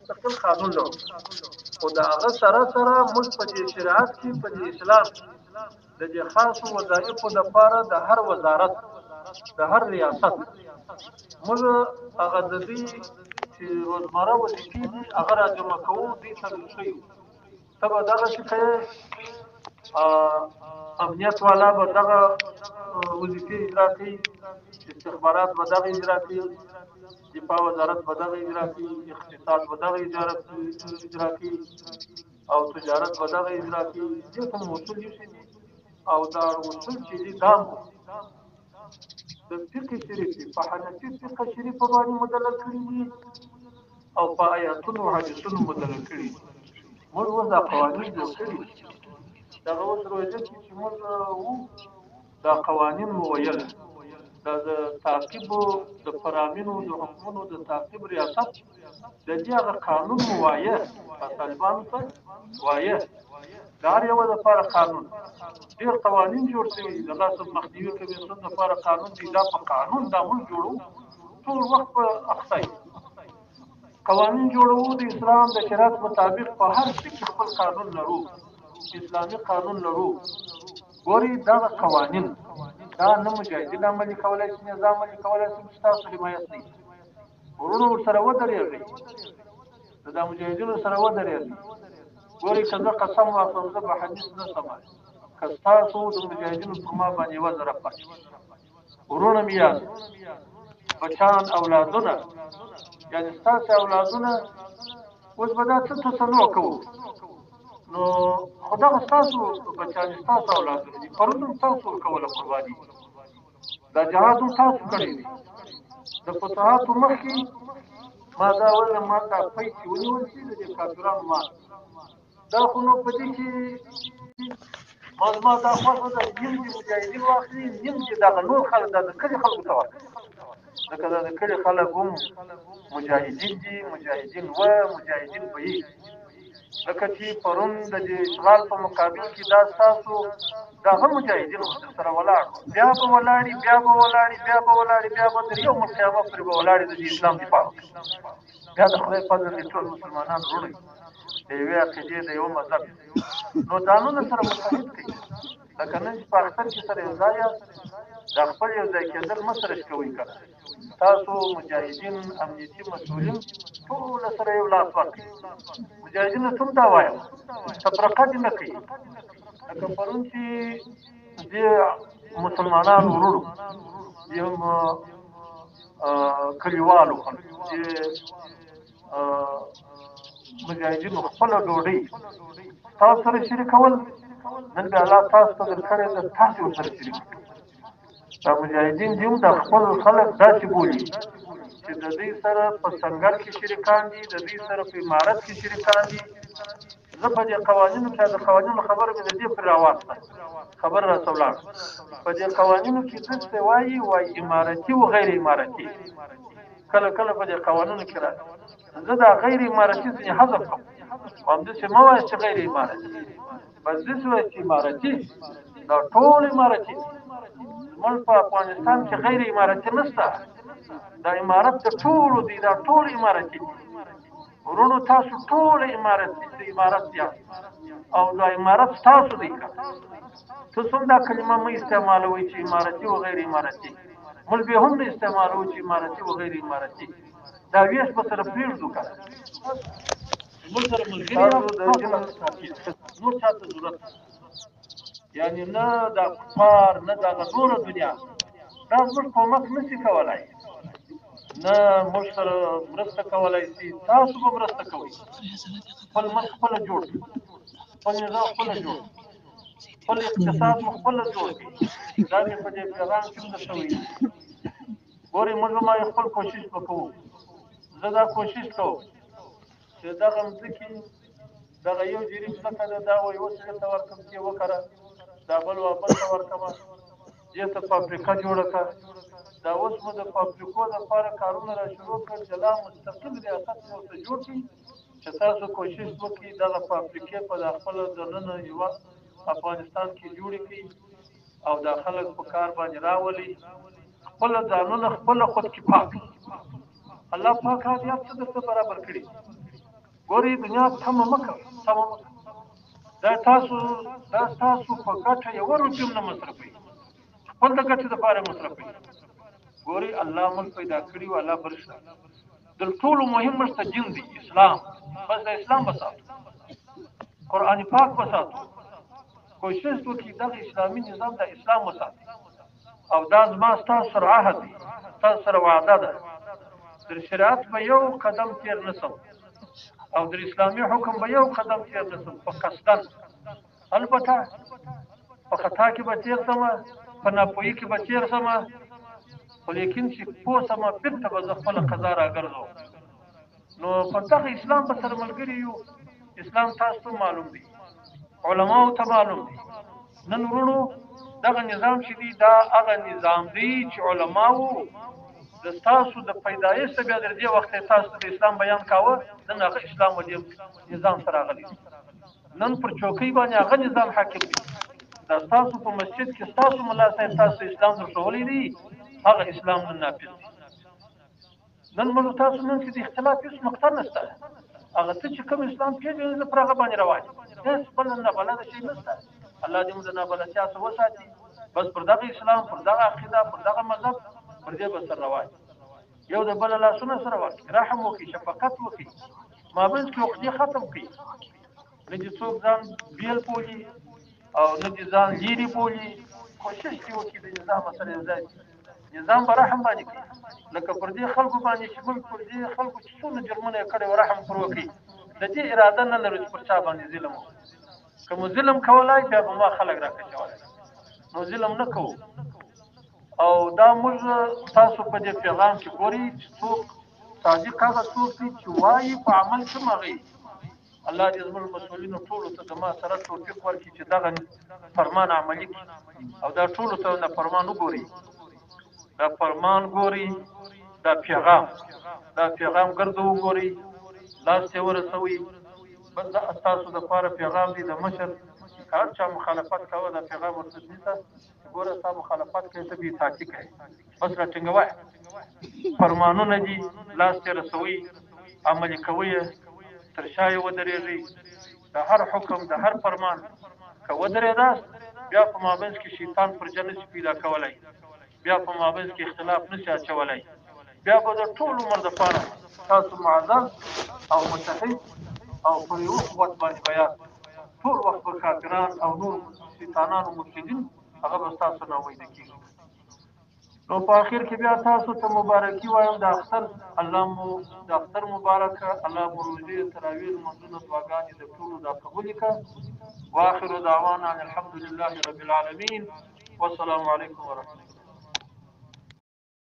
مستقل قانون لرو، خو د هغه سره سره موږ په دې شریعت کې، په دې اسلام کې د دې خاصو وظایفو دپاره د هر وزارت، د هر ریاست موږ هغه د دوی چې روزمره وظیفې دي هغه راجمع کوو، دوی ته ښیو ته به دغسې کوې، امنیت والا به دغه وظیفې اجرا کوي، استخبارات به دغه اجرا کوي، دفاع وزارت به دغه اجرا کوي، اقتصاد به دغه اجرا کوي او تجارت به دغه اجرا کوي. دې ته مو اصول ایښي دي او دا اصول چې دي دا مو د فقه شریفې په حنفي فقه شریفه باندې مدلل کړي دي او په آیاتونو او حدیثونو مدلل کړي دي. موږ اوس دا قوانین جوړ کړي دي. دغه اوس روژه کې چې موږ وو دا قوانین مو ویل، دا د تعقیب د فرامینو د حکمونو د تعقیب ریاست د دې هغه قانون مو وایه، طالبانو ته وایه، د هر یوه دپاره قانون، ډېر قوانین جوړ شوي دي. د غصب مخنیوي کمیسیون دپاره قانون دی، دا په قانون دا موږ جوړو، ټول وخت په اخته یو قوانین جوړوو. د اسلام د شریعت مطابق په هر څه کې خپل قانون لرو، اسلامي قانون لرو. ګورئ دغه قوانین دا نه مجاهدین عملي کولای شي، نظام عملي کولای شي چې تاسو حمایت نه وي. وروڼو ورسره ودرېږئ، دا مجاهدینو سره ودرېږئ. ګورئ که زه قسم واخلم زه به حدیث نه شم، که ستاسو د مجاهدینو پر ما باندې یوه ذره پاتې وروڼه مې یاست، بچان اولادونه، یعنې ستاسې اولادونه اوس به دا څه تصنع کوو، نو خو دغه ستاسو بچان ستاسو اولادونه دي، پرون هم تاسو ورکوله قرباني، دا جهاد هم تاسو کړی دی. د فتوحاتو مخکې ما دا ویل، ما دا پی چې ونیول شي د دې کافرانو مال، دا خو نو په دې کې ما زما دا خوښه ده، نیم دې مجاهدین واخلي، نیم دې دغه نور خلک دا د کلي خلکو ته ورکړي، ځکه دا د کلي خلک هم مجاهدین دي، مجاهدین وه، مجاهدین به یي. ځکه چې پرون د دې اشغال په مقابل کې دا ستاسو دا هم مجاهدین در سره ولاړ، بیا به ولاړي، بیا به ولاړي، بیا به ولاړي، بیا به تر یوم القیامه پورې به ولاړي د دې اسلام دفاع وکړي. بیا د خدای فضل دی ټول مسلمانان وروڼه د یوې عقیدې د یو مذهب، نو ځانونه سره متحد کړئ. لکه نن چې په اختر کې سره یو ځای یاست، دا خپل یو ځای کېدل مه سره شکوئ. که تاسو مجاهدین امنیتي مسؤلین ټول سره یو لاس ورکړئ. مجاهدینو ته هم دا وایم، تفرقه دې نه کوي. لکه پرون چې دې مسلمانانو وروڼو، دې هم کلیوالو خلکو، دې مجاهدینو خپله ډوډۍ تاسو سره شریکول، نن بیا الله تاسو ته درکړې ده، تاسو ورسره شریک کړئ. دا مجاهدین دي هم د خپل خلک داسې بولي چې د دوی سره په سنګر کې شریکان دي، د دوی سره په امارت کې شریکان دي. زه په دې قوانینو کې، د قوانینو خبره مې د دې پرې راواخله، خبره راته ولاړه. په دې قوانینو کې څه وایي؟ وایي امارتي او غیر امارتي. کله کله په دې قوانینو کې راځي. زه دا غیر امارتي ځینې حذف کوم، همداسې مه وایه چې غیر امارتي، بس داسې وایه چې امارتي. دا ټول امارتي دي. زموږ په افغانستان کې غیر امارتي نشته، دا امارت د ټولو دی، دا ټول امارتي دي. وروڼو تاسو ټول امارت یاست او دا امارت ستاسو دی. که تاسو هم دا کلمه مه استعمالوئ چې امارتي او غیر امارتي، موږ به هم نه استعمالوو چې امارتي او غیر امارتي. دا ویش به سره پرېږدو، که موږ سره ملګري یاست، نور چا ته ضرورت یعنی نه دا کفار نه دغه نوره دنیا دا زموږ کومک نه شي کولای، نه موږ سره مرسته کولای شي. تاسو به مرسته کوئ، خپل ملک خپله جوړ کړئ، خپل نظام خپله جوړ کړئ، خپل اقتصاد مو خپله جوړ کړئ. دا مې په دې پیغام کې هم درته ویلي. ګورئ موږ هم خپل کوشش به کوو. زه دا کوشش کوم چې دغه مځکې، دغه یو جریب ځمکه ده، دا وایي اوس ته ورکړم چې وکره، دا بل وا بل ته ورکړم، دې ته فابریکه جوړه کړه. دا اوس مو د فابریکو دپاره کارونه را شروع کړل، جلا مستقل ریاست مو ورته جوړ کړي چې تاسو کوشش وکړئ دغه فابریکې په دا خپله دننه یوه افغانستان کې جوړې کړئ او دا خلک په کار باندې راولئ، خپله ځانونه خپله خودکفا کړئ. الله پاک هر څه درته برابر کړي. ګوري دنیا تمه مه کوئ، تمه مه کوئ. دا تاسو په ګټه یوه روپۍ هم نه مصرفوي، خپل د ګټې دپاره مصرفوي. ګوري، الله موږ پیدا کړي او الله برشته. د ټولو مهم موږ ته دین دی، اسلام. بس د اسلام به ساتو، قرآن پاک به ساتو. کوشش وکړي دغه اسلامي نظام، د اسلام وساتي. او دا زما ستاسو سره عهد دی، ستاسو سره وعده ده، در شریعت به یو قدم تیر نسم او در اسلامي حکم به یو قدم تیر نسم په قصدن. البته په خطا کې به تیر سم، په ناپوهي کې به تیر سم، خو لیکن چې پوه سم، بیرته به زه خپله قضا راګرځوم. نو په دغه اسلام به سره ملګري یو. اسلام تاسو ته معلوم دی، علماو ته معلوم دی. نن وروڼو، دغه نظام چې دی، دا هغه نظام دی چې علماو د تاسو د پیدایښت بیا در دې وخت تاسو د اسلام بیان کاوه. نن هغه اسلام و دې نظام سره راغلی. نن پر چوکۍ باندې هغه نظام حاکم دی. دا تاسو په مسجد کې تاسو ملا صاحب تاسو اسلام درښولی دی، هغه اسلام نن نافذ دی. نن موږ تاسو نن کې د اختلاف هیڅ نقطه نشته. هغه ته چې کوم اسلام پیژنې، زه پر هغه باندې روان، هیڅ بل نه بلد شي نشته. الله دې موږ نه بلدتیا څخه وساتي. بس پر دغه اسلام، پر دغه عقیده، پر دغه مذهب، پر دې به سره روان. یو د بل لاسونه سره ورکړي، رحم وکړي، شفقت وکړي، مابین کې عقدې ختم کړي. نه دې څوک ځان بیل بولي او نه دې ځان لیرې بولي. کوشش دې وکړي د نظام سره یو ځای. نظام به رحم باندې کوي، لکه پر دې خلکو باندې چې موږ پر دې خلکو چې څونه جرمونه یې کړي، رحم پر وکړي. د دې اراده نه لرو چې پر چا باندې ظلم وکړو. که مو ظلم کولای، بیا به ما خلک راکچولای. نو ظلم نه کوو. او دا موږ تاسو په دې پیغام کې ګوري چې څوک صادق، هغه څوک دي چې وایي، په عمل کې مغي. الله دې زموږ مسؤلینو ټولو ته د ما سره توفیق ورکړي چې دغه فرمان عملي کړي. او دا ټولو ته دا فرمان وګوري، دا فرمان ګوري، دا پیغام ګرځو وګوري، لاس ته ورسوي. بس دا ستاسو د پاره پیغام دی د مشر. که هر چا مخالفت کاوه، دا پیغام ورته نیسه چې ګوره، ستا مخالفت کوي، ته بې اطاعتي کوي. بس راټینګوه، فرمانونه دي، لاس ته رسوي، عملي کوي، تر شا یې ودرېږي. د هر حکم، د هر فرمان که ودرېداست، بیا په مابینځ کې شیطان پر نشي پیدا کولای، بیا په مابینځ کې اختلاف نشي اچولای. بیا به د ټول عمر دپاره تاسو معزز او متحد او پر یو قوت باندې بیان. ټول وخت به کافران او نور شیطانان او مفسدین هغه به تاسو نه امیده کېږي. نو په اخر کې بیا تاسو ته مبارکي وایم د اختر. الله مو د اختر مبارک. الله مو روزي، تراویح، لمونځونه، دعاګانې د ټولو دا قبول کړه. واخر دعوانا ان الحمد لله رب العالمین، والسلام علیکم ورحمت الله.